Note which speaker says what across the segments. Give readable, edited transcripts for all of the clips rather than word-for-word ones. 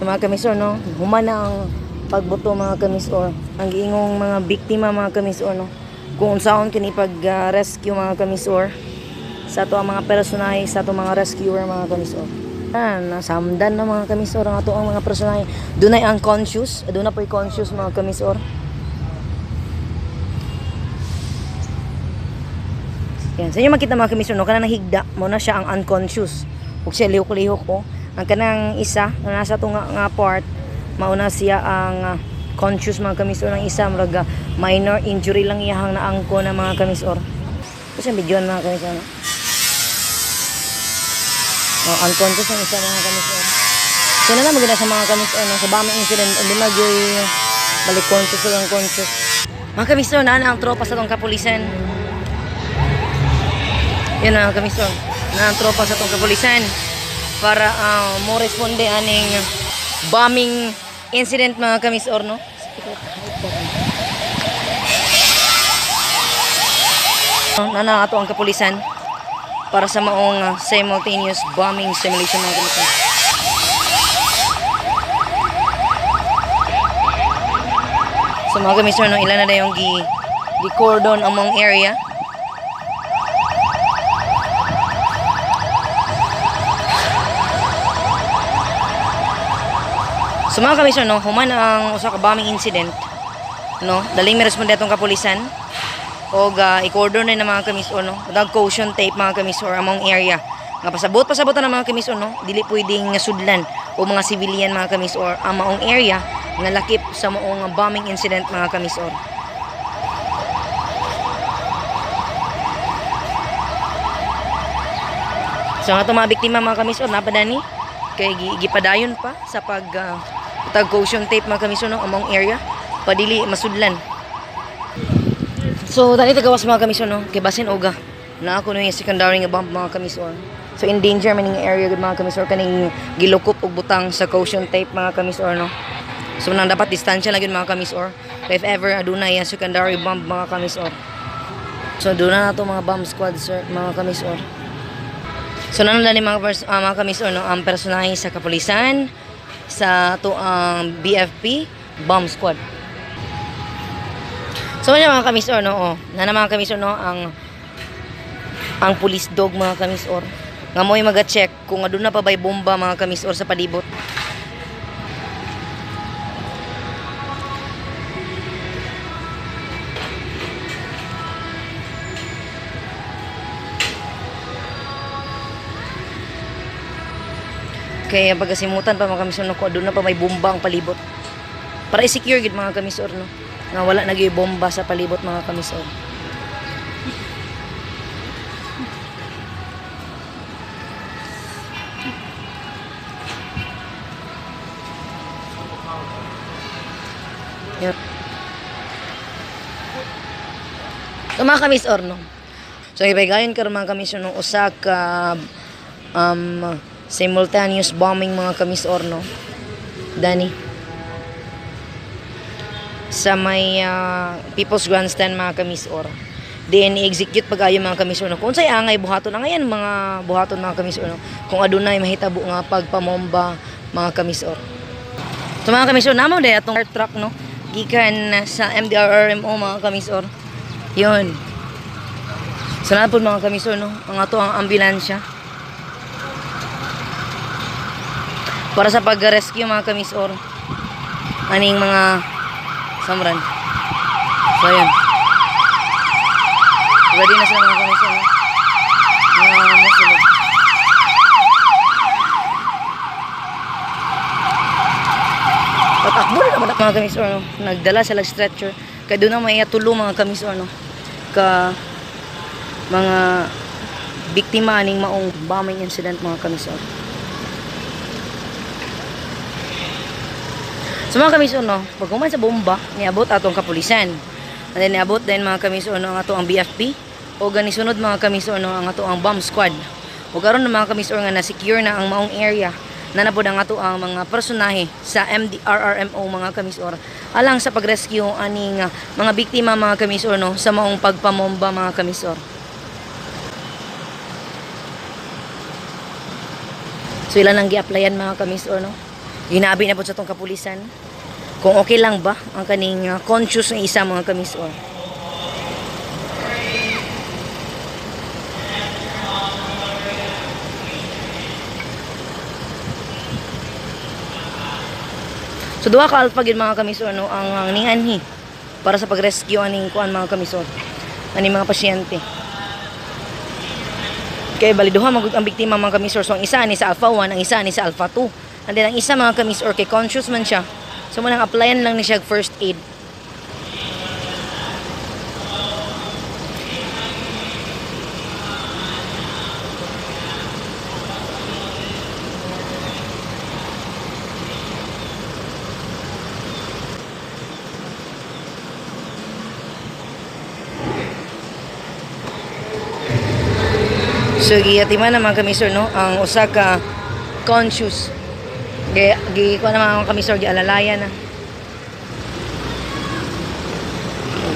Speaker 1: Mga kamisor, no, human na ang pagbuto, mga kamisor. Ang giingong mga biktima, mga kamisor, no, kung unsaon kini pag rescue, mga kamisor, sa ato ang mga personahe, sa ato mga rescuer, mga kamisor. Yan, nasamdan na, mga kamisor, ang ato ang mga personahe. Dunay unconscious, doon na po'y conscious, mga kamisor. Yan, sa inyo makita, mga kamisor, no, kanang higda, mo na siya ang unconscious. Ug siya lihok-lihok oh. Ang kanang isa nga nasa tunga nga part, mauna siya ang conscious, mga kamisor. Ang isa murag minor injury lang iyahang naangko na, mga kamisor. Ito siya video, mga kamisor, no? Oh, unconscious ang isa, mga kamisor. So na na sa mga kamisor, no, sa bombing incident, hindi magyoy balik conscious o unconscious. Mga kamisor, naa na ang tropa sa tong kapulisan. Yan na, kamisor. Na ang tropa sa tong kapulisan para mo responde aning bombing incident, mga kamisor, no? Na ato ang kapulisan para sa maong simultaneous bombing simulation, mga kamisor. So mga kamisor, no, ilan na yung gi cordon among area. So mga kamisor, no, human ang usa ka bombing incident, no, daling mi responde atong kapulisan og i-cordon na mga kamisor, no, dag caution tape, mga kamisor, among area. Nga pasabot pasabot na, mga kamisor, no, dili pwedeng sudlan o mga civilian, mga kamisor, ang maong area nga lakip sa maong bombing incident, mga kamisor. So ang atong mga biktima, mga kamisor, napadani kay gipadayon pa sa pag tag caution tape, mga kamisor, no, among area padili masudlan. So dali tagawas, mga kamisor, no, kay basin oga na ako no yung secondary nga bomb, mga kamisor. So in danger man ning area gud, mga kamisor, kaning gilukop og butang sa caution tape, mga kamisor, no. So nang dapat distansya lang gyud, mga kamisor. If ever adunay ang secondary bomb, mga kamisor. So doon na nato mga bomb squad, sir, mga kamisor. So nanon ni mga mga kamisor, no, ang personahe sa kapulisan sa ato ang BFP bomb squad. So ano, mga kamisor, no, oh, nana, mga kamisor, no, ang police dog, mga kamisor. Nga mo'y maga-check kung aduna pa ba'y bomba, mga kamisor, sa palibot. Kaya pagkasimutan pa, mga kamisor, no, kung aduna pa may bomba ang palibot. Para i-secure gid, mga kamisor, no. Nga wala na gyud bomba sa palibot, mga kamisor. Yun. So mga kamisor, no. So ipagayon karon, mga kamisor, no, usa ka simultaneous bombing, mga kamisor, no. Dani. Sa may People's Grandstand, mga kamisor. Then i-execute pag-ayo, mga kamisor, no. Kung unsay angay buhaton angayan mga buhaton, mga kamisor, no. Kung adunay mahitabo nga pagpamomba, mga kamisor. So mga kamisor, namo day atong truck, no. Gikan sa MDRRMO, mga kamisor. Yun. So na po, mga kamisor, no. Ang ato ang ambulansya. Para sa pag-rescue, mga kamisor. Aning mga samran. So ayan. Ready na sila, mga kamisor, no? Mga musulod. Patakbo na naman mga kamisor, no? Nagdala sila stretcher. Kaya doon na may tulo, mga kamisor, no? Ka mga biktima aning maong bombing incident, mga kamisor. So mga kamisor, no, pag human sa bomba, niabot atong kapulisan. And then niabot din, mga kamisor, no, ang ato ang BFP o gani sunod, mga kamisor, no, ang ato ang bomb squad. O karon mga kamisor nga na-secure na ang maong area na napod ang ato ang mga personahe sa MDRRMO, mga kamisor, alang sa pag-rescue aning mga biktima, mga kamisor, no, sa maong pagpamomba, mga kamisor. So ilan ang gi-applyan, mga kamisor, no? Ginabi na po sa tong kapulisan. Kung okay lang ba ang kaning conscious ng isa, mga kamisor. So duha ka alpha gyud, mga kamisor, no, ang nianhi para sa pag-rescue aning kuan, mga kamisor, aning mga pasyente. Kay bali duha man gud ang biktima, mga kamisor. So ang isa ni sa Alpha 1, ang isa ni sa Alpha 2. And then ang isa, mga kamisor, kay conscious man siya. So mo nang applyan lang ni siya og first aid. So giyatiman na, mga kamisor, no, ang usa ka conscious. Gi gi kuan na, mga kamisor, gialalayan na.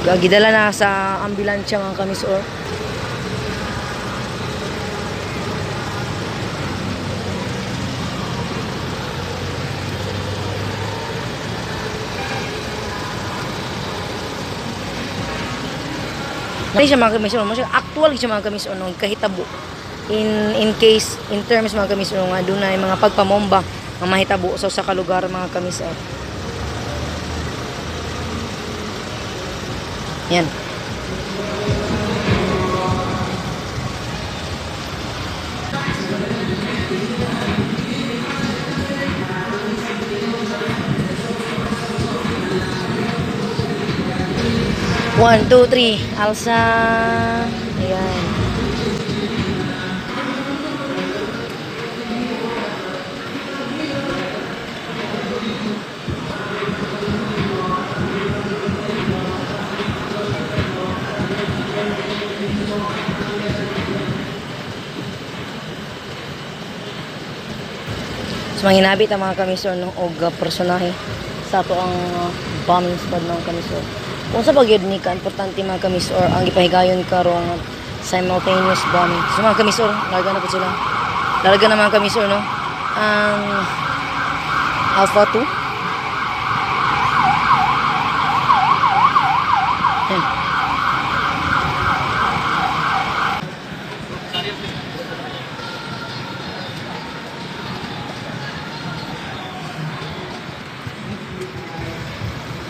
Speaker 1: Ug gidala na sa ambulansya, mga kamisor. Dili siya, mga kamisor, mo siya actual siya, mga kamisor, no, kahitabo. In case, in terms, mga kamisor, nga dunay mga pagpamomba ang mahitabo sa usa ka lugar, mga kamisor. Yan. One, two, three. Alsa. Ayan. So manginabit ang mga kamisor, no, og personahe sa ato ang bombing squad, mga kamisor. Kung sa pagyud ni ka importante, mga kamisor, ang gipahigayon karong simultaneous bombing. So mga kamisor, larga na po sila. Larga na, mga kamisor, no, ang Alpha 2. Ayan.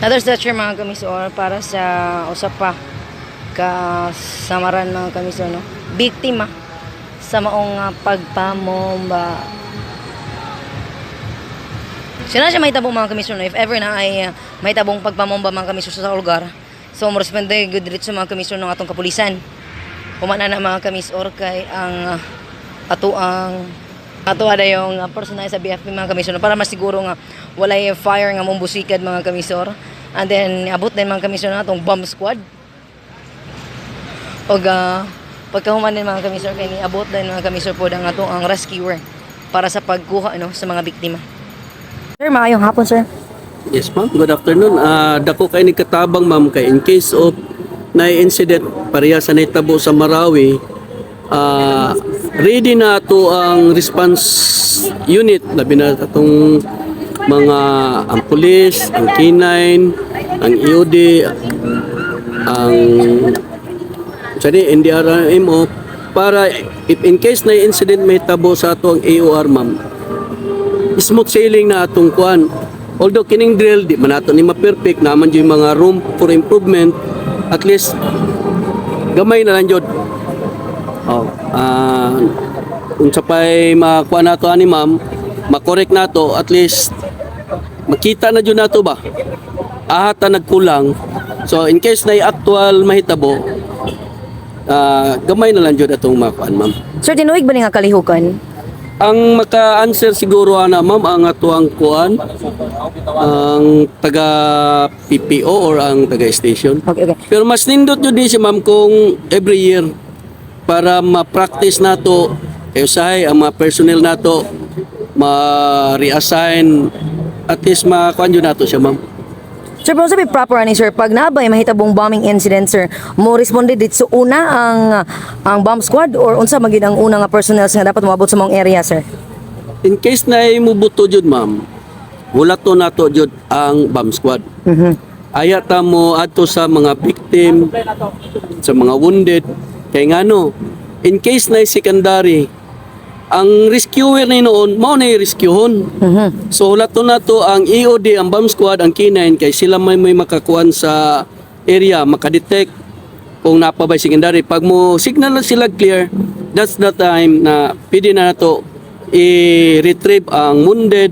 Speaker 1: Another stretcher, mga kamisor, para sa usa pa ka samaran, mga kamisor, no, biktima sa maong pagpamomba. So na siya mahitabo, mga kamisor, no, if ever na ay mahitabong pagpamomba, mga kamisor, sa lugar. So mo responde gud diretso, mga kamisor, ng atong kapulisan. Humana na, mga kamisor, kay ang ato ang ato ada yung personal sa BFP, mga kamisor, no, para masiguro nga walay fire nga mumbusikad, mga kamisor. And then abot din, mga kamisor, na atong bomb squad. Og pagkahuman din, mga kamisor, kay niabot din, mga kamisor, pod ang atong ang rescuer para sa pagkuha, no, sa mga biktima. Sir, maayong hapon, sir.
Speaker 2: Yes, ma'am. Good afternoon. Dako kay ni katabang, ma'am, kay in case of na incident pareha sa nahitabo sa Marawi, ready na ato ang response unit, labi na atong mga ang police, ang K9, ang EOD, ang sa ni NDRMO para if in case na incident may tabo sa ato ang AOR, ma'am, smooth sailing na atong kuan. Although kining drill di man nato ni ma-perfect, naman yung mga room for improvement, at least gamay na lang jud. Oh, unsa pay makuha nato ani, ma'am, ma-correct nato, at least makita na jud nato ba. Ahata nagkulang. So in case na actual mahitabo, gamay na lang jud atong makuan, ma'am.
Speaker 1: Sir, tinuig ba ni nga kalihukan?
Speaker 2: Ang maka-answer siguro ana, ma'am, ang atuang kuan, ang taga PPO or ang taga station.
Speaker 1: Okay.
Speaker 2: Pero mas nindot yun din siya, ma'am, kung every year para ma-practice nato kay usahay ang mga personnel nato ma-reassign, at least makuan yun nato siya, ma'am.
Speaker 1: Sir, pero sabi proper ani, sir, pag nabay mahitabong bombing incident, sir, mo responde dito una ang bomb squad or unsa magid ang una nga personnel nga dapat moabot sa maong area, sir?
Speaker 2: In case na imubuto jud, ma'am, Hulaton nato jud ang bomb squad. Aya ta mo adto sa mga victim, sa mga wounded, kay ngano, in case na secondary, ang rescuer ni noon mao na rescuehon. So hulaton nato ang EOD, ang bomb squad, ang K9, kay sila may makakuan sa area, makadetect kung napabay secondary. Pag mo signal na sila clear, that's the time na pwede na nato i-retrieve ang wounded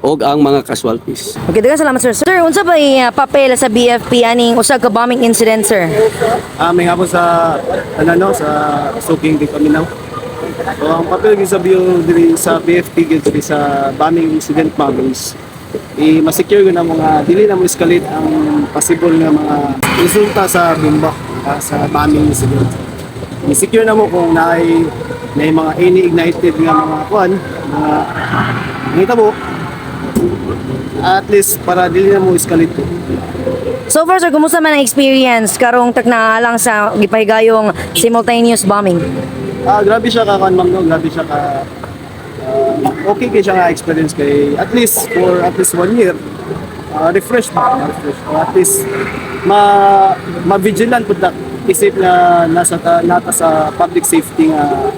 Speaker 2: o ang mga casualties.
Speaker 1: Okay, daghang salamat, sir. Sir, unsa ba papel sa BFP aning usa ka bombing incident, sir?
Speaker 3: Ah, may hapon sa ano no, sa Suking di Paminaw. So ang papel gyud sa BO diri sa BFP gyud diri sa bombing incident, ma'am, is i ma-secure gyud ang mga dili na mo escalate ang possible nga mga resulta sa bomba, sa bombing incident. I-secure na mo kung naay may mga any ignited nga mga kuan, mga nahitabo, at least para dili na mo escalate.
Speaker 1: So far, sir, kumusta man ang experience karong takna lang sa gipahigayong simultaneous bombing?
Speaker 3: Ah, grabe siya ka kan, ma'am, no? Grabe siya ka okay kay siya nga experience kay at least for at least one year, refresh ba? Refresh. Or at least ma ma-vigilant pud ta isip nga nasa ta, nata sa public safety nga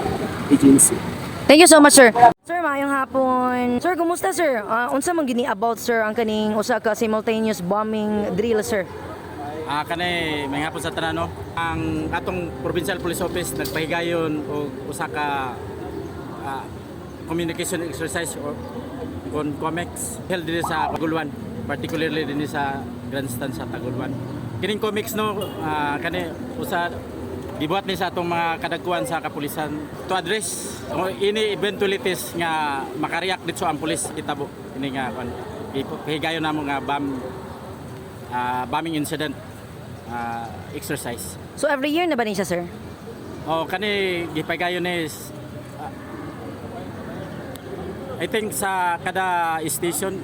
Speaker 3: agency.
Speaker 1: Thank you so much, sir. Sir, maayong hapon. Sir, kumusta, sir? Unsa man gini about, sir, ang kaning usa ka simultaneous bombing drill, sir?
Speaker 4: Ah, kani may hapon sa tanan, no. Ang atong Provincial Police Office nagpahigayon og usa ka communication exercise or kon COMEX held dinhi sa Taguluan, particularly dinhi sa grandstand sa Taguluan. Kining COMEX, no, kani usa gibuhat ni sa atong mga kadagkuan sa kapulisan to address ini eventualities nga makareact dito ang pulis itabo ini nga kon higayon namo nga bombing incident exercise.
Speaker 1: So every year na ba ni siya, sir?
Speaker 4: O kani gipagayon is I think sa kada station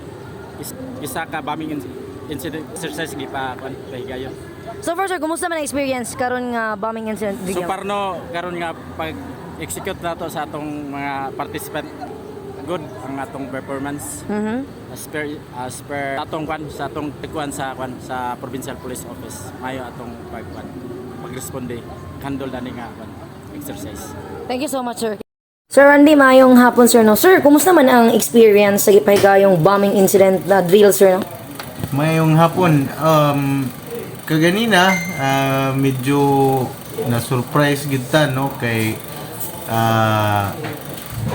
Speaker 4: is, isa ka bombing incident exercise gipa kon pahigayon.
Speaker 1: So far, sir, kumusta man ang experience karon nga bombing incident
Speaker 4: So
Speaker 1: drill?
Speaker 4: parno karon nga pag execute nato sa atong mga participant, good ang atong performance as per atong kwan sa atong tagkuan sa kwan sa Provincial Police Office, mayo atong pagkwan pagresponde handle dani nga kwan exercise.
Speaker 1: Thank you so much, sir. Sir Randy, maayong hapon, sir, no. Sir, kumusta man ang experience sa gipahigayong bombing incident na drill, sir, no?
Speaker 5: Mayong hapon, kaganina, medyo na-surprise gid ta, no, kay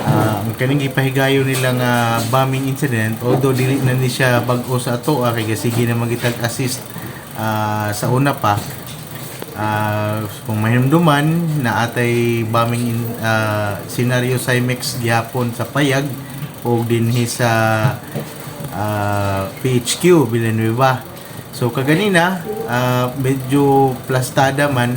Speaker 5: ang kaning gipahigayon nila nga bombing incident, although dili na ni siya bag-o sa ato, kay sige na magitag assist sa una pa. Kung mahinumduman na atay bombing scenario sa IMEX gihapon sa Payag o dinhi sa PHQ Villanueva. So kaganina, medyo plastada man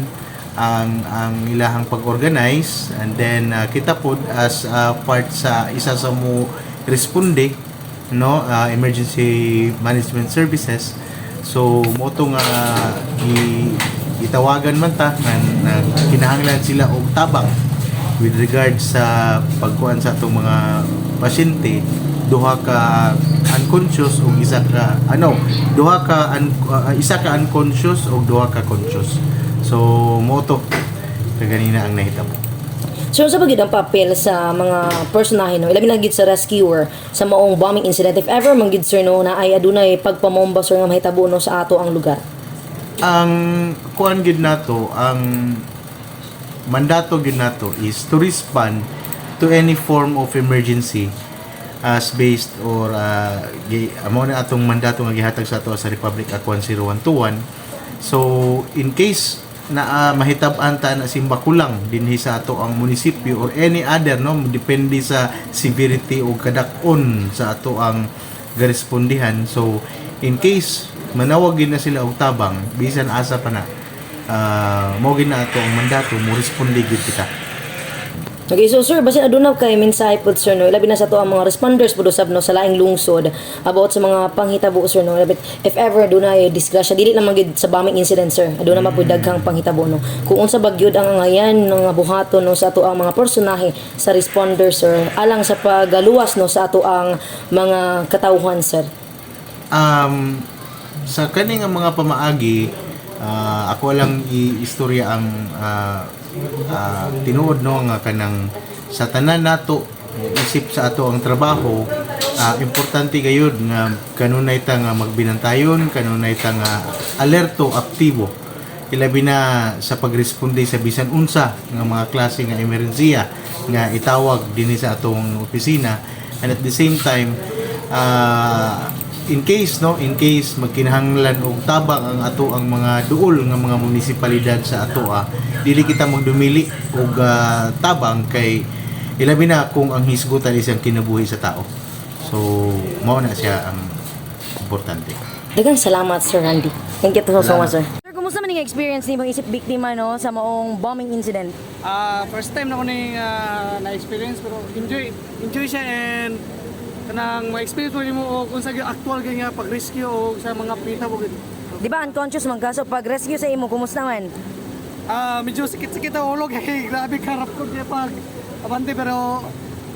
Speaker 5: ang ilahang pag-organize, and then kita pod as part sa isa sa mo responde, no, emergency management services. So mo to nga gitawagan man ta na kinahanglan sila og tabang with regard sa pagkuan sa atong mga pasyente, duha ka unconscious ug isa ka ano duha ka isa ka unconscious ug duha ka conscious. So mo to kaganina ang nahitabo.
Speaker 1: Sir, unsa ba gyud ang papel sa mga personahe, no? Ilabi na gyud sa rescuer sa maong bombing incident, if ever man gyud, sir, no, na ay adunay pagpamomba, sir, nga mahitabo, no, sa ato ang lugar?
Speaker 5: Ang kuan gid nato, ang mandato gid nato is to respond to any form of emergency as based or amo na atong mandato nga gihatag sa ato sa Republic Act 10121. So in case na mahitab-an ta na simbakulang dinhi sa ato ang munisipyo or any other, no, depende sa severity o kadak-on sa ato ang garespondihan. So in case manawag gid na sila og tabang bisan asa pa na, mo gid na ato ang mandato, mo responde gid kita.
Speaker 1: Okay, so sir, basin aduna kay mensahe pod, sir, no, labi na sa ato ang mga responders pod usab, no, sa laing lungsod about sa mga panghitabo, sir, no, labi if ever dunay disgrasya, dili lang man gyud sa bombing incident, sir, aduna man pud daghang panghitabo, no, kung unsa ba gyud ang angayan nga buhaton, no, sa ato ang mga personahe sa responder, sir, alang sa pagaluwas, no, sa ato ang mga katawhan, sir?
Speaker 5: Sa kaning nga mga pamaagi, ako lang i-istorya ang tinuod, no, nga kanang sa tanan nato isip sa ato ang trabaho, importante gayud nga kanunay ta nga magbinantayon, kanunay ta nga alerto, aktibo, ilabi na sa pagresponde sa bisan unsa nga mga klase nga emerhensiya nga itawag dinhi sa atong opisina. And at the same time, in case, no, in case magkinahanglan og tabang ang ato ang mga duol nga mga munisipalidad sa atoa, dili kita magdumili og tabang kay ilabi na kung ang hisgutan is ang kinabuhi sa tao. So mao na siya ang importante.
Speaker 1: Daghang salamat, Sir Randy. Thank you so, so much, sir. Sir, kumusta man ang experience nimo isip biktima, no, sa maong bombing incident?
Speaker 6: First time na ko ning na-experience, pero enjoy enjoy siya and kanang ma-experience mo nimo og unsa gyud actual gyud nga pag-rescue o sa mga pita mo gyud.
Speaker 1: Di ba unconscious man ka? So pag rescue sa imo, kumusta man?
Speaker 6: Medyo sakit-sakit ang ulo kay grabe karap ko niya pag abante, pero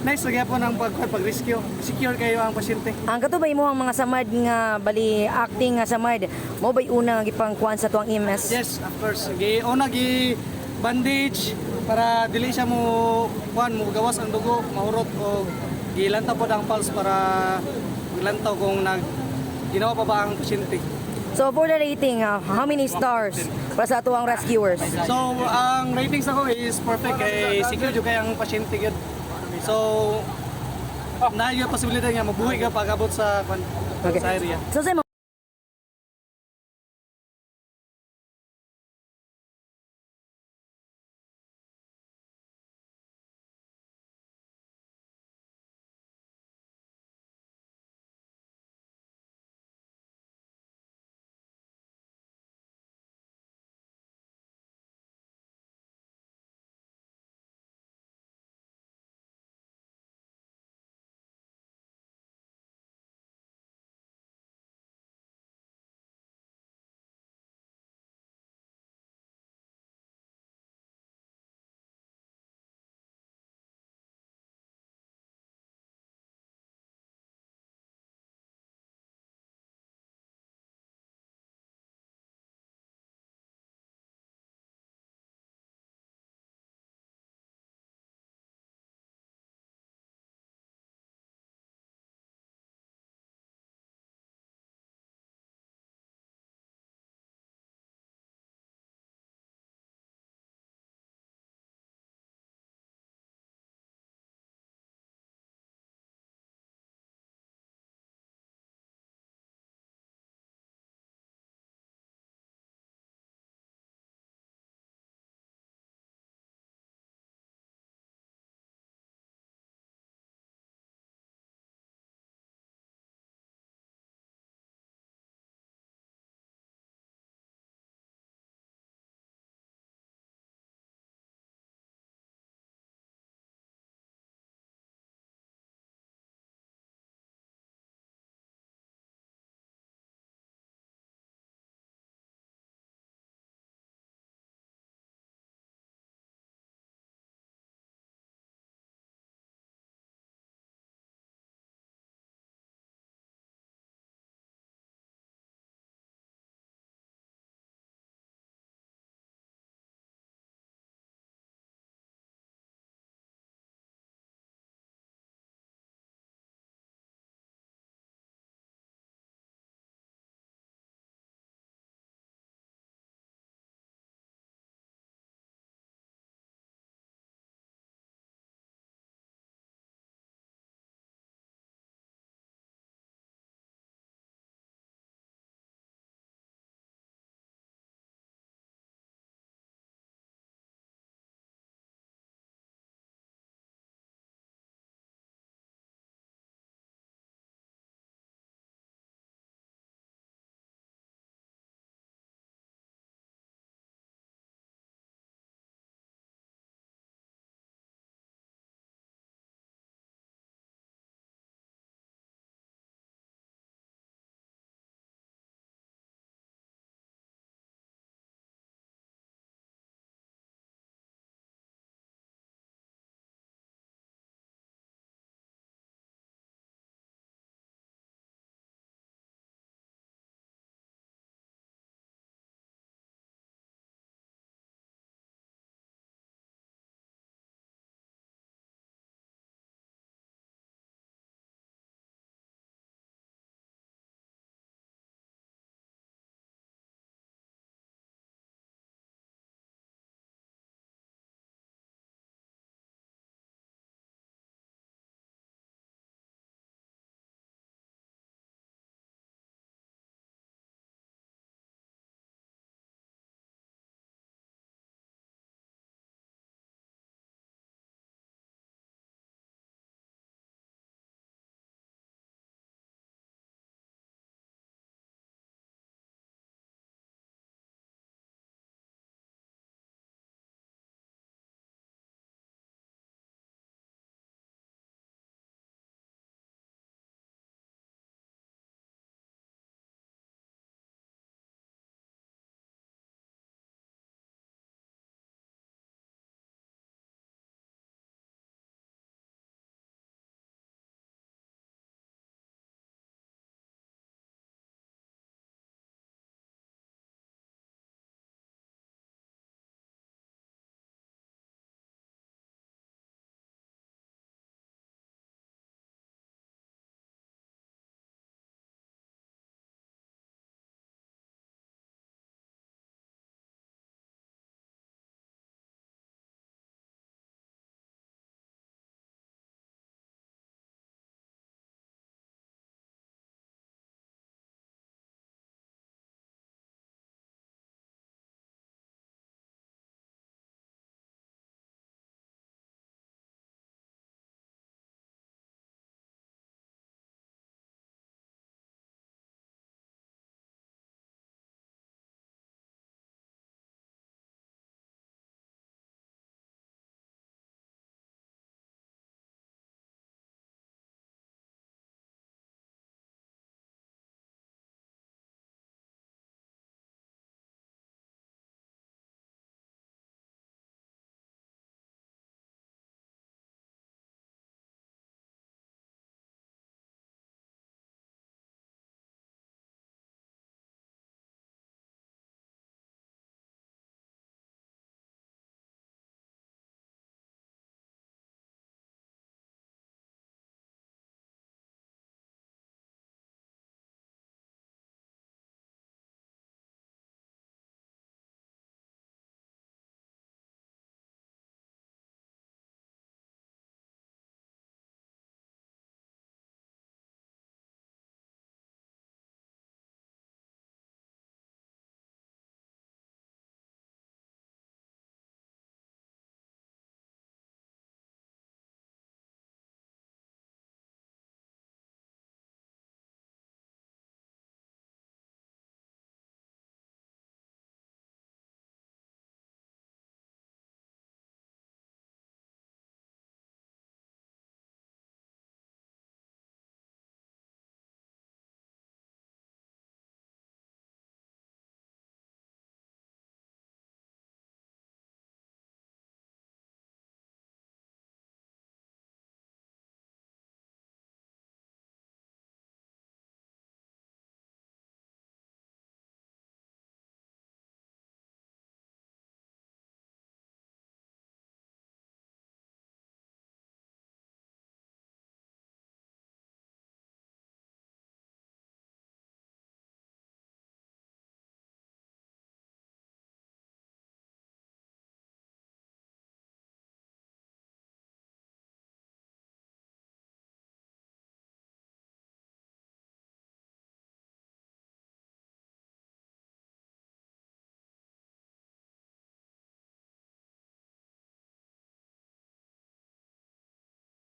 Speaker 6: nice lagi po ng pag rescue. Secure kayo ang pasyente.
Speaker 1: Ang kato ba imo ang mga samad nga bali acting nga samad mo ba'y una nga gipangkuan sa tuang EMS?
Speaker 6: Yes, of course. Gi una gi bandage para dili siya mo kuan, mo gawas ang dugo, mahurot, o gilantaw pod ang pulse para lantaw kung nag ginawa pa ba ang pasyente.
Speaker 1: So for the rating, how many stars para sa atuang rescuers?
Speaker 6: So ang ratings ako is perfect kay secure jud kay ang pasyente gyud. So na yung posibilidad nga mabuhi ka pag abot sa kuan, sa area.
Speaker 1: So sa